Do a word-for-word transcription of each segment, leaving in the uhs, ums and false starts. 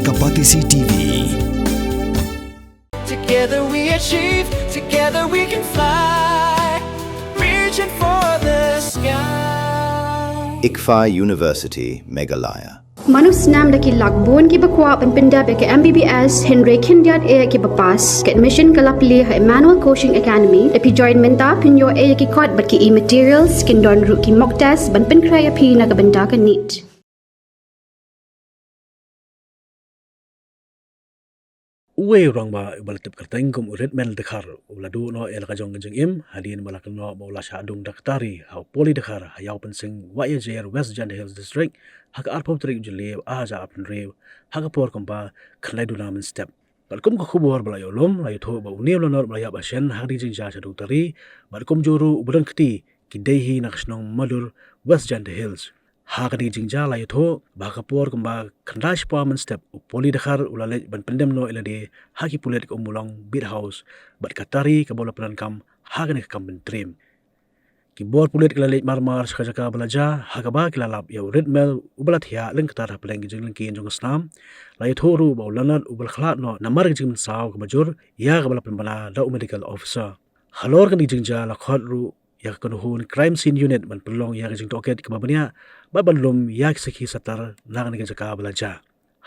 Ka Batesi T V. Together we achieve, together we can fly, reaching for the sky. ICFAI University, Meghalaya. Mano snam da ki lak bun kiba kwah ban pyndep ïa ka M B B S, hynrei khyndiat eh kiba pass. Ka admission ka la plie ha Emmanuel Coaching Academy. Da phi join mynta phin ïoh eh ïa ki kot bad ki e-materials, kin don ruh ki mock test ban pynkhreh ïa phi na ka bynta ka NEET. Uwei u rangbah uba la tip kyrteng kum u Ritmel Dkhar u la duh noh ïa la ka jong ka jingim hadien ba la kynnoh ba u la shah dung doctor ha u Poly Dkhar ha Ïawpynsing, Wahiajer, West Jaintia Hills District, ha ka arphew tarik u Jylliew arhajar arphew hynriew, ha ka por kumba khyndai duna mynstep. Bad kum ka khubor ba la ïoh lum, la ïathuh ba une u lanot ba la ïap ha shen ha kane ka jingjia sha doctor, bad kumjuh ruh uba don kti ki dei hi na ka shnong Madur, West Jaintia Hills. Ha kane ka jingjia la ïathuh ba ha ka por kumba khyndai spah mynstep u Poly Dkhar u la leit ban pyndem noh ïa lade ha ki pulit ka Ummulong Beat House bad ka tari kaba u la pyndonkam ha kane ka kam byntriem. Ki bor pulit ki la leit marmar sha ka jaka ba la jia, ha kaba ki la lap ïa u Ritmel uba la thiah lyngktar hapdeng ki jinglyngkhin jong ka snam. La ïathuh ruh ba u lanot uba la khlad noh namar ka jingmynsaw kaba jur ïa kaba la pynbna da u medical officer. Halor kane ka jingjia la khot ruh ïa ka kynhun Crime Scene Unit ban pynlong ïa ka jingtohkit kaba bniah bad ban lum ïa ki sakhi satar na kane ka jaka ba la jia.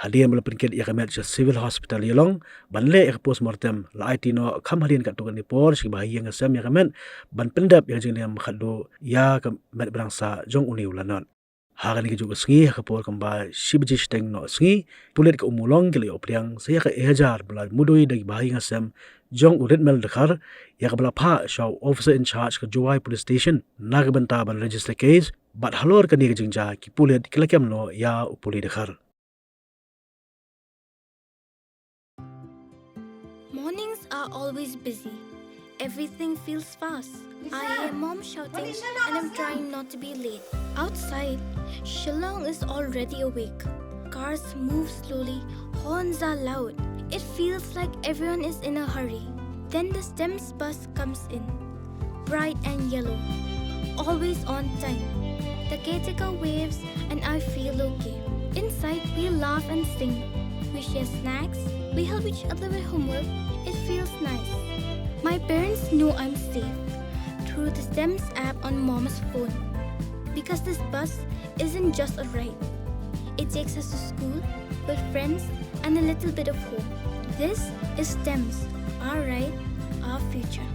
Hadien ba la pynkit ïa ka met sha Civil Hospital Ïalong ban leh ïa ka postmortem, la aiti noh kham hadien katto katne por sha ki bahaïing hasem ïa ka met ban pyndep ïa ka jingniam khatduh ïa ka met ba dang sah jong une u lanot. Ha kane kajuh ka sngi, ha ka por kumba shi baje shiteng noh sngi, pulit ka Ummulong ki la ïoh pdiang sa ïa ka e-hajar ba la mudui da ki bahaïing hasem jong u Ritmel Dkhar, ïa kaba la phah sha u officer in charge ka Jowai Police Station na ka bynta ban register case. Bad halor kane ka jingjia ki pulit ki la kem noh ïa u Poly Dkhar. Mornings are always busy. Everything feels fast. I hear mom shouting and I'm trying not to be late. Outside, Shillong is already awake. Cars move slowly, horns are loud. It feels like everyone is in a hurry. Then the STEMS bus comes in, bright and yellow, always on time. The caretaker waves and I feel okay. Inside, we laugh and sing. We share snacks, we help each other with homework. It feels nice. My parents know I'm safe through the STEMS app on mom's phone because this bus isn't just a ride. It takes us to school, with friends, and a little bit of home. This is STEMS, our ride, our future.